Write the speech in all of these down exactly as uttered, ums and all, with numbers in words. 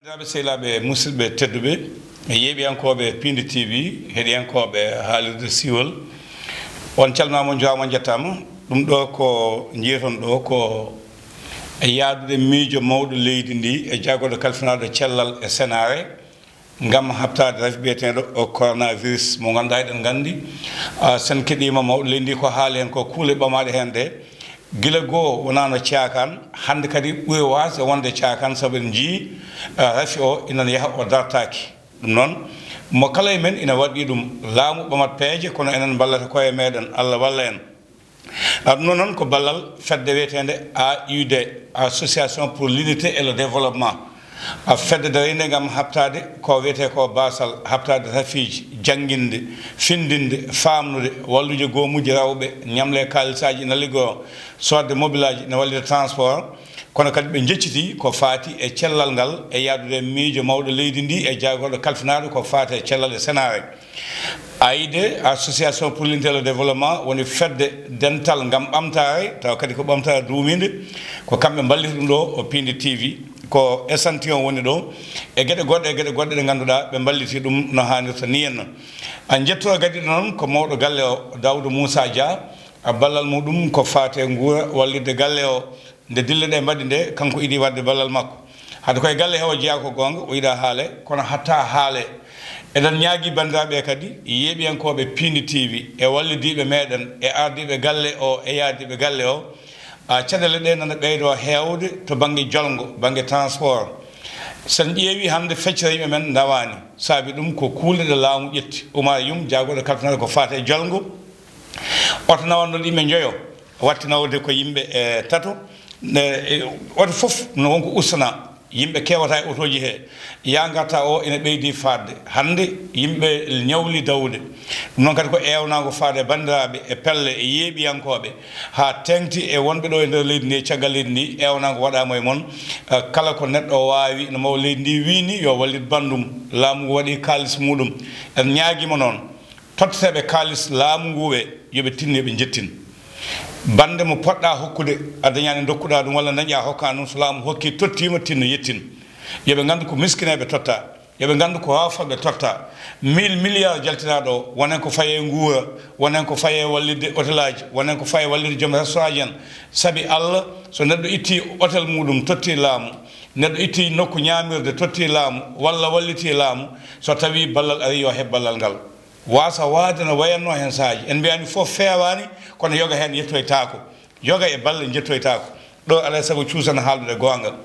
Bandiraaɓe sehilaaɓe, musidɓe tedduɓe, e yeeɓiyankooɓe Piindi T V, heɗiyankooɓe haalirde siiwal, on calminaama, on njuuraama, on njettaama. Ɗum ɗo ko njiyaton ɗo ko e yaadude miijo mawɗo leydi ndi e jaagorɗo kalfinaaɗo cellal e senaare ngam haɓtaade rafi biyeteeɗo o coronavirus mo ngannduɗaa eɗen nganndi, ah, sen keɗiima mawɗo leydi ndi ko haali heen ko kuule ɓamaaɗe heen ɗe. Gila goo wonaano caakaan, hannde kadi ɓuri waasde wonde caakaan, sabu en njiyii, eh, rafi o ina yaha o dartaaki. Ɗum noon, mo kala e men ina waɗi ɗum, laamu ɓamat peeje, kono enen mballata koye meɗen, Allah walla en. Ah, ɗum noon, noon ko ballal fedde wiyeteende A U D, Association pour l'Unité et le Développement. A fedde dareende ngam haɓtaade ko wiyetee ko baasal, haɓtaade rafiiji, jannginde, finndinde, faamnude, wallude goomuuji rewɓe, ñamle kaalisaaji ina liggoo, soodde mobilaaji ina wallita transport, kono kadi ɓe njeccitii ko faati e cellal ngal e yaadude e miijo mawɗo leydi ndi e jaagorɗo kalfinaaɗo ko faati e cellal e senaare. A U D, Association pour l'Unité et le Développement, woni fedde dental ngam ɓamtaare, tawa kadi ko ɓamtaare duumiinde, ko kamɓe mballiti ɗum ɗo o Piindi T V, ko échantillon woni ɗo, e geɗe goɗɗe, e geɗe goɗɗe ɗe ngannduɗaa ɓe mballiti ɗum no haanirta ni henna. A njetto gadiɗo noon ko mawɗo galle o, Daouda Moussa Dia, a ballal muɗum ko faate nguura wallitde galle o, nde dille ɗe mbaɗi nde, kanko idi waɗde ballal makko. Hade koye galle he o jeyaa ko goonga, o yiɗaa haale, kono hatta haale. Eɗen ñaagii banndiraaɓe kadi, yeeɓiyankooɓe Piindi T V, e wallidiiɓe meɗen, e ardiiɓe galle o, e yaadiiɓe galle o, a, caɗeele ɗe nana ɓeydoo heewde to bannge jolngo, bannge transport. Sen ƴeewi hannde feccere yimɓe men ndawaani, saabi ɗum ko kuule ɗe laamu ƴetti. Oumar Youm, jaagorɗo kalfinaaɗo ko faate jolngo, oto nawanno yimɓe njoyo, watti nawde ko yimɓe, e, tato. E, e, oto fof no wonko ustana, yimɓe kewata e otooji he, ya ngarta o ina ɓeydi fadde. Hannde yimɓe ñawli dawde. Ɗum noon kadi ko eewnaango faade e banndiraaɓe, e pelle, e yeeɓiyankooɓe, haa teeŋti e wonɓe ɗo e nder leydi ndi, e caggal leydi ndi, eewnaango waɗaama e mon. Eh, kala ko neɗɗo waawi, no mawɗo leydi ndi wii ni, yo wallit banndum. Laamu ngu waɗi kaalis muɗum. En ñaagiima noon, totteeɓe kaalis laamu ngu ɓe, yo ɓe tinno, yo ɓe njettin. Bannde mo poɗɗa hokkude, a dañaani ndokkuɗa ɗum, walla dañƴa hokka ɗum, so laamu hokki, tottiima, tinno, yettin. Yo ɓe nganndu ko miskineeɓe totta, yo ɓe nganndu ko waafooɓe totta. Mille milliards jaltinaaɗo o, wonen ko faye nguura, wonen ko faye wallitde hôtel aji, wonen ko faye wallitde joom restaurant ji en. Sabi Allah, so neɗɗo itti hôtel muɗum, totti laamu, neɗɗo itti nokku ñaamirde, totti laamu, walla walliti laamu, so tawi ballal ari, yo heɓ ballal ngal. Waasa waade no wayatnoo heen sahaaji. En mbiyaani fof feewaani, kono yoga heen yettoytaako. Yoga e balle njettoytaako. Ɗo alaa e sago cuusen haaldude goonga.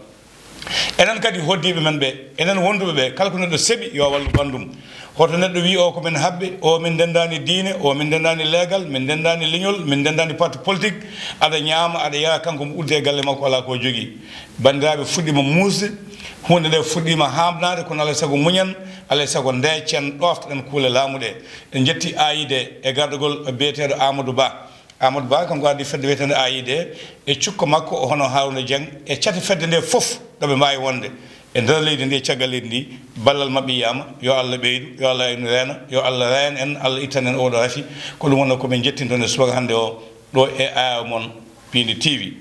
Enen kadi hoɗdiiɓe men ɓe, enen wonduɓe ɓe, kala ko neɗɗo seɓi, yo wallu banndum. Hoto neɗɗo wii o ko min haɓɓe, o min ndenndaani diine, o min ndenndaani leegal, min ndenndaani leñol, min ndenndaani parti politique, aɗa ñaama, aɗa yara, kanko mo udde e galle makko alaa ko jogii. Banndiraaɓe, fuɗɗiima muusde, huunde nde fuɗɗiima haamnaade, kono alaa e sago muñen, alaa e sago ndeecen, ɗooftoɗen kuule laamu ɗe. En njetti A I D e gardagol biyeteeɗo Amadou Ba. Amadou Ba kanko addi fedde wiyeteende A I D e cukko makko o hono Harouna Dieng e cate fedde nde fof ɗo ɓe mbaawi wonde e nder leydi ndi e caggal leydi ndi. Ballal maɓɓe yiyaama, yo Allah ɓeydu, yo Allah en reeno, yo Allah reen en, Allah ittan en oɗo rafi. Ko ɗum wonno ko min njettinton e subaka hannde o ɗo e A O mon Piindi T V.